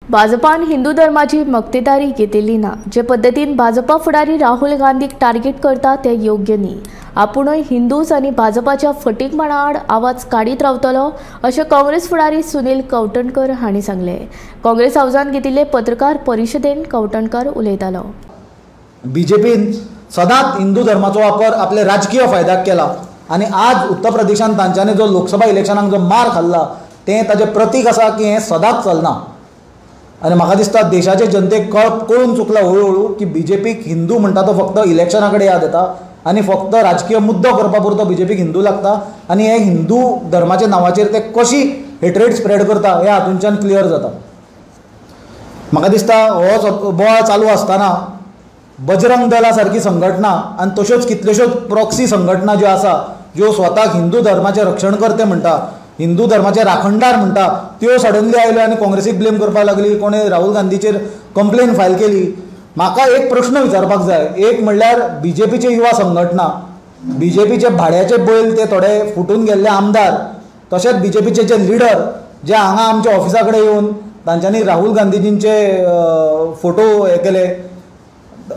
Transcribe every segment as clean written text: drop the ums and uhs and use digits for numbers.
भाजपान हिंदू धर्माची मक्तेदारी घेतिल्ली ना. जे पद्दतीन भाजपा फुडारी राहुल गांधीक टार्गेट करता ते योग्य न्ही. आपुणूय हिंदूच आनी भाजपाच्या फटींगपणा आड आवाज काडीत रावतलो अशें काँग्रेस फुडारी सुनील कवठणकर हांणी सांगलें. काँग्रेस हावजान घेतिल्ले पत्रकार परिशदेन कवठणकर उलयतालो. बीजेपीन सदांच हिंदू धर्माचो वापर आपले राजकीय फायद्याक केला आनी आज उत्तर प्रदेशान तांच्यांनी जो लोकसभा इलेक्शनाक जो मार खाल्ला तें ताजें प्रतीक आसा की हें सदांच चलना. आनी म्हाका दिसता देशाचे जनतेक कळून चुकला हळू हळू की बीजेपीक हिंदू म्हणटा तो फक्त इलेक्शना कडेन याद येता आनी फक्त राजकीय मुद्दो करपा पुरतो बीजेपीक हिंदू लागता आनी हे हिंदू धर्माच्या नांवाचेर ते कशी हेट्रेड स्प्रेड करता हें हातूंच्यान क्लियर जाता. म्हाका दिसता हो बोवाळ चालू आसतना बजरंग दला सारकी संघटना आनी तश्योच कितल्योश्योच प्रॉक्सी संघटना ज्यो आसा ज्यो स्वताक हिंदू धर्माचें रक्षण करते म्हणटा, हिंदू धर्माचे राखणदार म्हणटा, त्यो सडनली आयल्यो आनी काँग्रेसीक ब्लेम करपाक लागली. कोणें राहुल गांधीचेर कंप्लेन फायल केली. म्हाका एक प्रश्न विचारपाक जाय, एक म्हणल्यार बीजेपीचे युवा संघटना, बीजेपीचे भाड्याचे बैल ते थोडे फुटून गेल्ले आमदार, तशेंच बीजेपीचे जे लिडर जे हांगा आमच्या ऑफिसा कडेन येवन तांच्यांनी राहुल गांधीजींचे फोटो हे केले,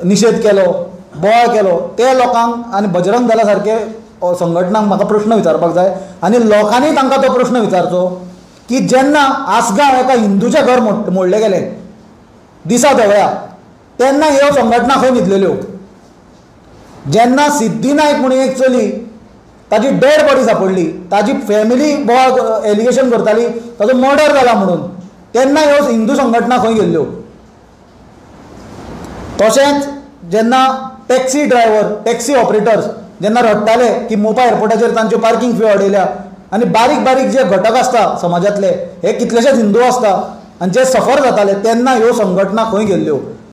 निशेध केलो, बोवाळ केलो, ते लोकांक आनी बजरंग दला सारके संघटनांक म्हाका प्रश्न विचारपाक जाय आनी लोकांनी तांकां तो प्रश्न विचारचो की जेन्ना आसगांव एका हिंदूचें घर मोडलें गेलें दिसा धवळ्या तेन्ना ह्यो संघटना खंय न्हिदलेल्यो? जेन्ना सिद्धी नायक म्हणून एक चली ताजी डेड बॉडी सापडली, ताजी फॅमिली बोवाळ एलिगेशन करताली ताजो मर्डर जाला म्हणून, तेन्ना ह्यो हिंदू संघटना खंय गेल्ल्यो? तशेंच जेन्ना टॅक्सी ड्रायव्हर, टॅक्सी ऑपरेटर्स जेन्ना रडटाले की मोपा एअरपोर्टाचेर तांच्यो पार्किंग फी वाडयल्या आनी बारीक बारीक जे घटक आसता समाजांतले हे कितलेशेच हिंदू आसता आनी जे सफर जाताले तेन्ना ह्यो संघटना खंय गेल्ल्यो?